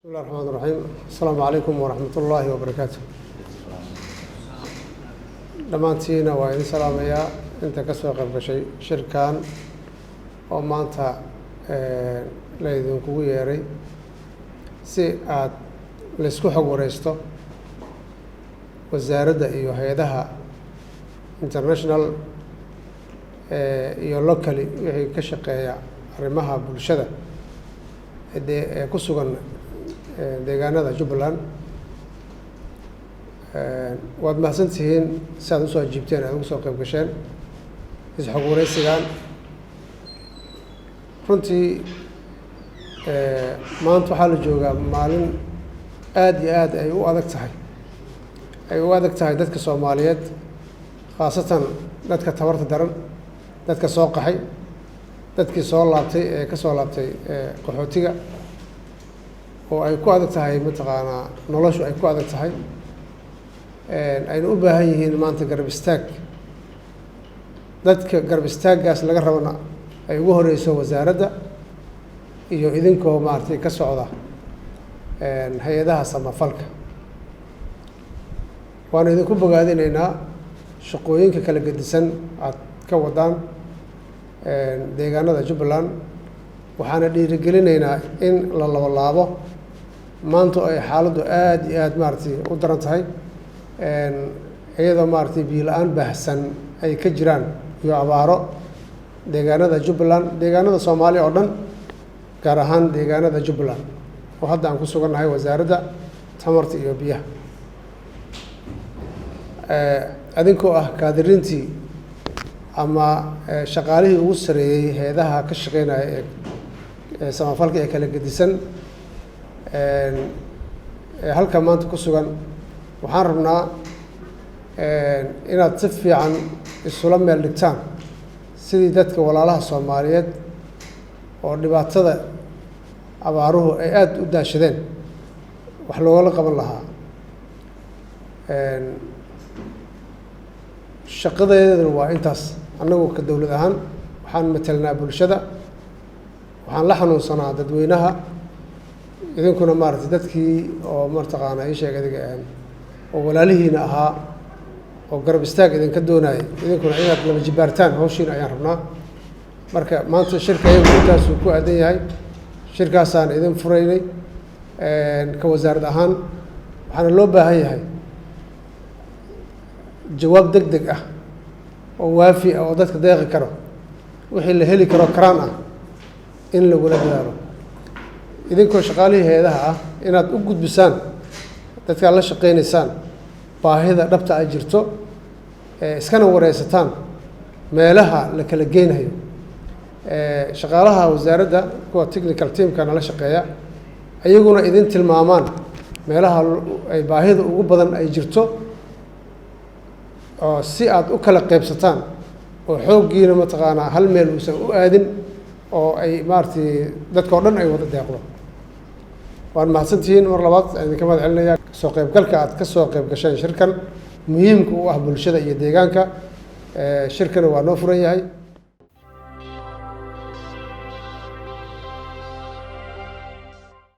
Bismillahi raxmaan raxiim. Asalaamu calaykum waraxmat ullaahi wabarakaatu. Dhammaantiina waa idin salaamayaa inta ka soo qayb gashay shirkan oo maanta la idinkugu yeeray si aad laysku xog wareysto wasaaradda iyo hay-adaha international iyo locally wixii ka shaqeeya arrimaha bulshada dee ee ku sugan deegaanada Jubbaland. Waad mahadsan tihiin si aad usoo ajiibteen, aad ugu soo qayb gasheen is-xog wareysigan. Runtii maanta waxaa la joogaa maalin aada iyo aad ay u adag tahay, ay u adag tahay dadka Soomaaliyeed, khaasatan dadka tabarta daran, dadka soo qaxay, dadkii soo laabtay ee ka soo laabtay qaxootiga, oo ay ku adag tahay mataqaanaa noloshu ay ku adag tahay, ayna u baahan yihiin maanta garab istaag. Dadka garab istaaggaas laga rabana ay ugu horeyso wasaaradda iyo idinkoo maaragtay ka socda hay-adaha samafalka. Waanu idinku bogaadinaynaa shaqooyinka kala gedisan aad ka wadaan deegaanada Jubbaland, waxaana dhiirigelinaynaa in la labalaabo maanta oo ay xaaladdu aada iyo aada maaragtay u daran tahay, iyadoo maaragtay biyo la-aan baahsan ay ka jiraan iyo abaaro deegaanada Jubbaland, deegaanada Soomaaliya oo dhan, gaar ahaan deegaanada Jubbaland oo hadda aan ku sugannahay Wasaaradda Tamarta iyo Biyaha. Adinkoo ah kaadiriintii ama shaqaalihii ugu sareeyey hay-adaha ka shaqeynaya ee samafalka ee kala gedisan ee halka maanta ku sugan, waxaan rabnaa inaad si fiican isula meel dhigtaan sidii dadka walaalaha Soomaaliyeed oo dhibaatada abaaruhu ay aada u daashadeen wax loogala qaban lahaa. Shaqadeeduna waa intaas. Annagu ka dowlad ahaan waxaan matelnaa bulshada, waxaan la xanuunsanaa dadweynaha. Idinkuna maaragtay dadkii oo mataqaana ii sheeg adiga oo walaalihiina ahaa oo garab istaag idinka doonayay, idinkuna inaad laba jibaartaan hawshiina ayaan rabnaa. Marka maanta shirka iyagu intaasuu ku aadan yahay. Shirkaasaan idin furaynay ka wasaarad ahaan, waxaana loo baahan yahay jawaab deg deg ah oo waafi ah oo dadka deeqi karo, wixii la heli karo karaan ah in lagula dadaalo. Idinkoo shaqaalihii hay-adaha ah, inaad u gudbisaan dadkaad la shaqeynaysaan baahida dhabta ay jirto, iskana wareysataan meelaha la kala geynayo. Shaqaalaha wasaaradda, kuwa technical teamka nala shaqeeya, ayaguna idin tilmaamaan meelaha ay baahida ugu badan ay jirto, oo si aad u kala qeybsataan oo xooggiina mataqaanaa hal meel uusan u aadin oo ay maaragtay dadka o dhan ay wada deeqdo. Waan mahadsantihiin. Mar labaad idinka mahad celinaya kasoo qaybgalka aad ka soo qayb gasheen shirkan muhiimka u ah bulshada iyo deegaanka. Shirkana waa noo furan yahay.